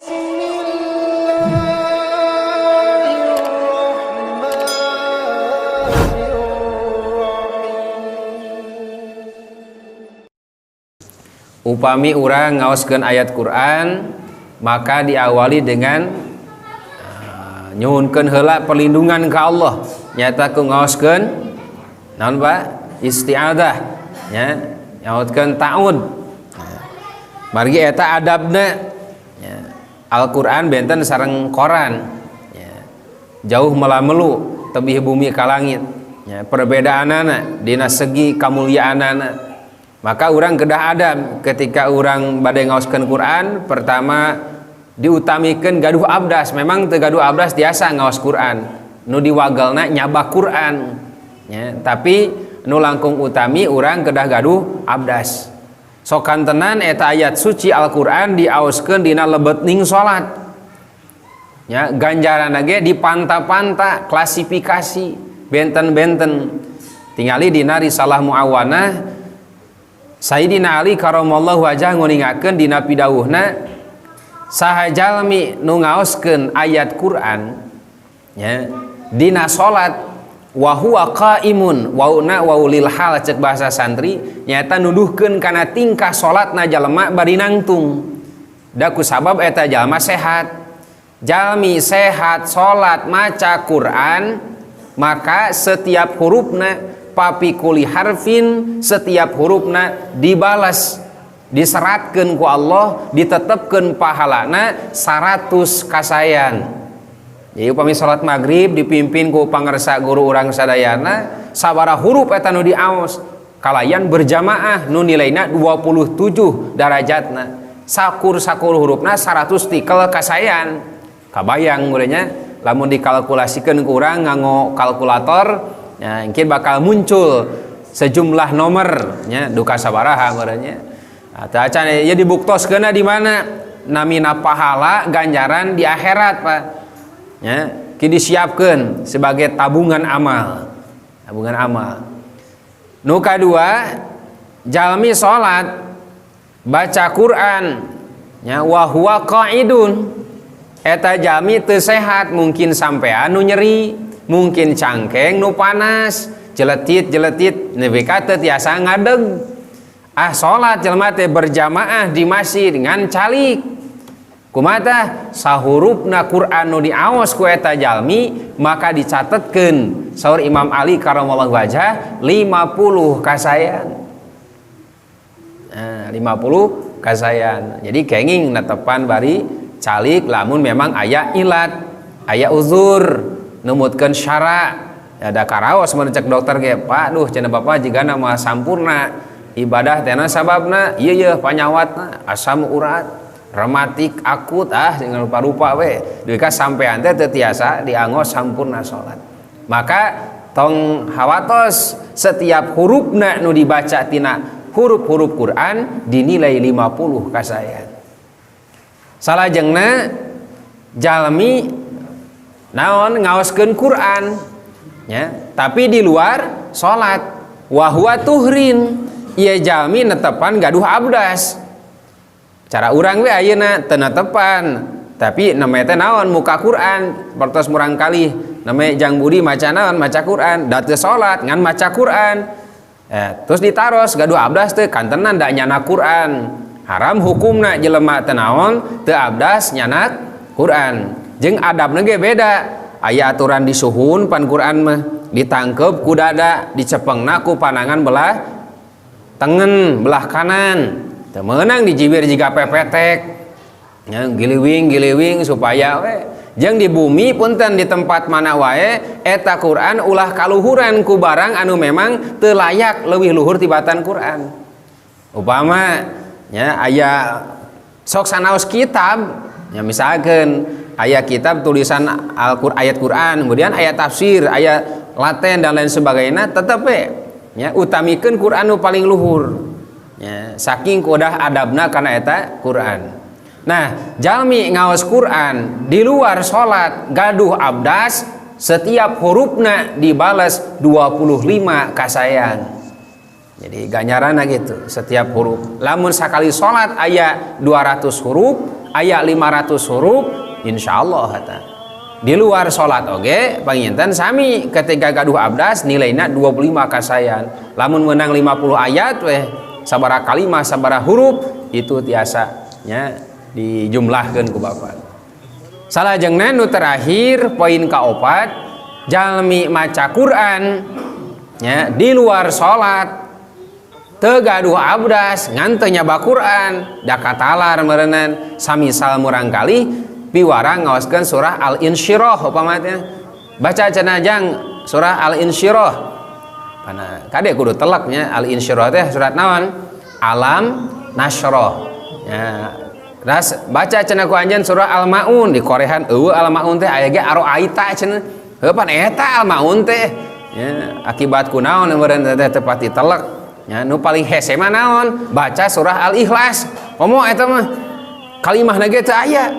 Bismillahirrahmanirrahim. Upami urang ngaoskeun ayat Quran, maka diawali dengan nyuhunkeun heula perlindungan ka Allah, nyata ku ngaoskeun naon, Pak? Isti'adzah, nya, nyautkeun ta'ud. Margi eta adabna, nya. Al-Quran benten sareng koran, nya. Jauh melamelu tebih bumi ka langit, nya, perbedaanana dina segi kamuliaanana. Maka urang kedah adab ketika urang bade ngaoskeun Quran. Pertama, diutamikeun gaduh abdas. Memang teu gaduh abdas tiasa ngaos Quran, nu diwagelna nyabak Quran, ya, tapi nu langkung utami urang kedah gaduh abdas. Sok kantenan eta ayat suci Al-Quran diaoskeun dina lebetning salat, ya, ganjaran ge dipanta-panta, klasifikasi benten-benten. Tingali dina Risalah Muawanah, Sayyidina Ali karamallahu wajah nguningakeun dina pidawuhna, saha jalmi nu ngaoskeun ayat Quran, ya, dina salat, wa huwa qaimun, wauna waulil hal cek bahasa santri, nyata nuduhkeun kana tingkah salatna jalma bari nangtung. Da ku sabab eta jalma sehat, jalmi sehat salat maca Quran, maka setiap hurufna, papi kulli harfin, setiap hurufna dibalas, diseratkeun ku Allah, ditetepkeun pahalana 100 kasayan. Jadi upami salat maghrib dipimpin ku pangersa guru urang sadayana, sabaraha huruf eta nu diaos kalayan berjamaah nu nilaina 27 darajatna, sakur-sakur hurufna 100 tikel kasayan. Kabayang murenya lamun dikalkulasikeun ku urang nganggo kalkulator, ya, mungkin bakal muncul sejumlah nomor, nya, duka sabaraha meureunnya. Nah, teu acan ya dibuktoskeunna di mana namina pahala ganjaran di akhirat, Pak, ya, ki disiapkeun sebagai tabungan amal, tabungan amal. Nu kadua, jalmi salat baca Quran, ya, wa huwa qaidun, eta jalmi teu sehat, mungkin sampai anu nyeri, mungkin cangkeng nu panas, jeletit jeletit nepi ka teu tiasa ngadeg. Ah, salat jelema teh berjamaah di masjid ngan calik, kumaha sahurufna Quran nu diaos ku eta jalmi, maka dicatetkeun saur Imam Ali karamallahu wajah 50 kasayan. Nah, 50 kasayan. Jadi kenging netepan bari calik lamun memang aya ilat, aya uzur, numutkeun syara. Ada karaos mun cek dokter ge, "Pak, duh," cenah, "Bapak jigana mah sampurna ibadah teh sababna ieu yeuh panyawatna asam urat rematik akut, ah, dengan rupa-rupa we duka sampean teh teu tiasa dianggo sampurna salat." Maka tong hawatos, setiap hurufna nu dibaca tina huruf-huruf Quran dinilai 50 kasayan. Salajengna, jalmi naon ngaoskeun Quran, ya, tapi di luar salat, wa huwa tuhrin, ieu jalmi netepan gaduh abdas. Cara urang we ayeuna teu netepan, tapi namanya teh naon, muka Quran pertos murang kali namanya Jang Budi maca naon, maca Quran, da teu salat ngan maca Quran, terus ditaros gaduh abdas teu, kantenan da nyana Quran. Haram hukumna jelema teu naon, teu abdas nyanak Quran. Jeung adabna ge beda, aya aturan disuhun pan Quran mah ditangkep ku dada, dicepengna ku panangan belah tengen, belah kanan. Teu meunang dijibir jiga pepetek, ya, giliwing giliwing supaya we. Jeung di bumi, punten, di tempat mana wae eta Quran ulah kaluhuran ku barang anu memang teu layak leuwih luhur tibatan Quran. Upama, ya, aya sok sanaos kitab, ya, misalkan aya kitab tulisan Al-Qur'an, ayat Quran, kemudian ayat tafsir, ayat laten dan lain sebagainya, tetep we, ya, utamikeun Quran nu paling luhur, ya, saking kudah adabna kana eta Quran. Nah, jalmi ngaos Quran di luar salat gaduh abdas, setiap hurufna dibalas 25 kasayan. Jadi ganjaranna gitu setiap huruf. Lamun sakali salat aya 200 huruf. aya 500 huruf, insyaallah eta. Di luar salat oge panginten sami, ketika gaduh abdas nilainya 25 kasayan. Lamun menang 50 ayat weh, sabaraha kalimah, sabaraha huruf itu tiasa nya dijumlahkeun ku Bapak. Salajengna nu terakhir, poin kaopat, jalmi maca Quran nya di luar salat teu gaduh abdas ngan teu nyaba Quran da katalar meureunan. Samisal murangkali piwarang ngaoskeun surah Al-Insyirah upama teh, baca cenah jang surah Al-Insyirah. Pana kade kudu telaknya, Al-Insyirah teh surat naon? Alam Nasroh ya. Ras baca cenah ku anjeun surah Al-Maun, di korehan eueuh Al-Maun teh, aya ge aroaita cenah. Heuh, pan eta Al-Maun teh ya. Akibat kunaon meureun teh tepat ditelek ya. Nu paling hese mah naon? Baca surah Al-Ikhlas. Komo eta mah kalimahna ge teu aya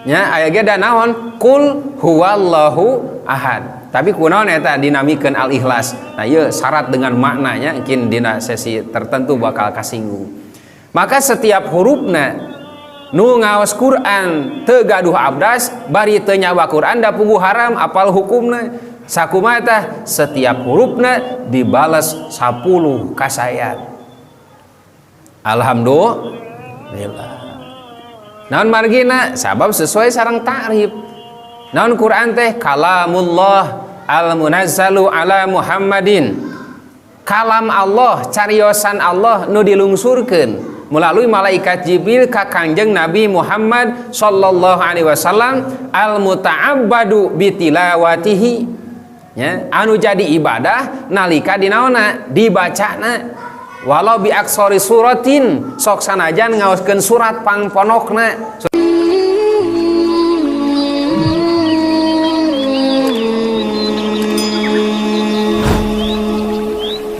nya, aya ge da naon? Qul huwallahu ahad. Tapi kunaon eta dinamikeun Al-Ikhlas? Nah, ieu syarat dengan maknanya, mungkin dina sesi tertentu bakal kasinggung. Maka setiap hurufna nu ngaos Quran teu gaduh abdas bari teu nyaba Quran da puguh haram apal hukumna sakumaha tah, setiap hurufna dibalas 10 kasayan. Alhamdulillah. Naon margina? Sabab sesuai sareng ta'rif naon Quran teh, kalamullah al-munazzalu ala Muhammadin, kalam Allah, cariosan Allah nu dilungsurkeun melalui malaikat Jibril ka Kangjeng Nabi Muhammad sallallahu alaihi wasallam, al muta'abbadu bitilawatihi ya, anu jadi ibadah nalika dinaona dibacana, walau bi aqsari suratin, sok sanajan ngaoskeun surat pangponokna.